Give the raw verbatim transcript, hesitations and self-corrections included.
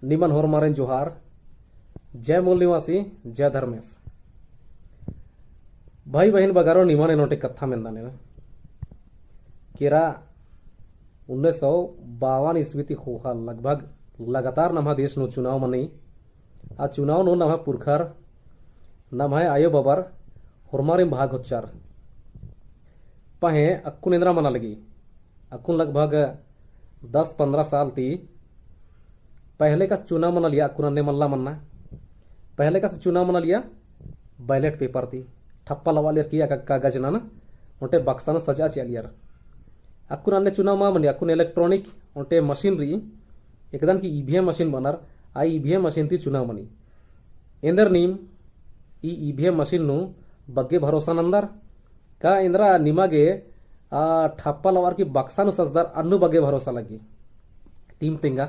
निमन होरमारिन जोहार। जय मूल निवासी, जय धर्मेस। भाई बहिन बगरो, निमन एन ओन्टे कत्था मेंदन एन। केरा उन्नीस सौ बावन ईस्वी ती ख़ोख़ा लगभग लगातार नम्है देश नू चुनाव मनी। आ चुनाव नू नम्है पुरखर, नम्है आयो बबर होरमारिन भाग होच्चर। पहें अक्कुन एन्दरा मना लगी। अक्कुन लगभग दस पन्द्रह साल ती पहले कस चुनाव मनालिया, अक्कुन अन्ने मल्ला मन्ना। पहले कस चुनाव मनालिया ballot paper ती ठप्पा लवालियर कि अक्का कागज नना, ओन्टे बक्सा नू सजा चिआलियर। अक्कुन अन्ने चुनाव मा मनी, अक्कुन electronic ओन्टे machine रई, एकदन कि ईवीएम machine बअनर, आ ईवीएम machine ती चुनाव मनी। एन्देर नीम ई ईवीएम machine नू बग्गे भरोसा नन्दर, का एन्दरा निमा गे आ ठप्पा लवार की बक्सा नू सजदर अन्नु बग्गे भरोसा लग्गी। टीम तेंगा,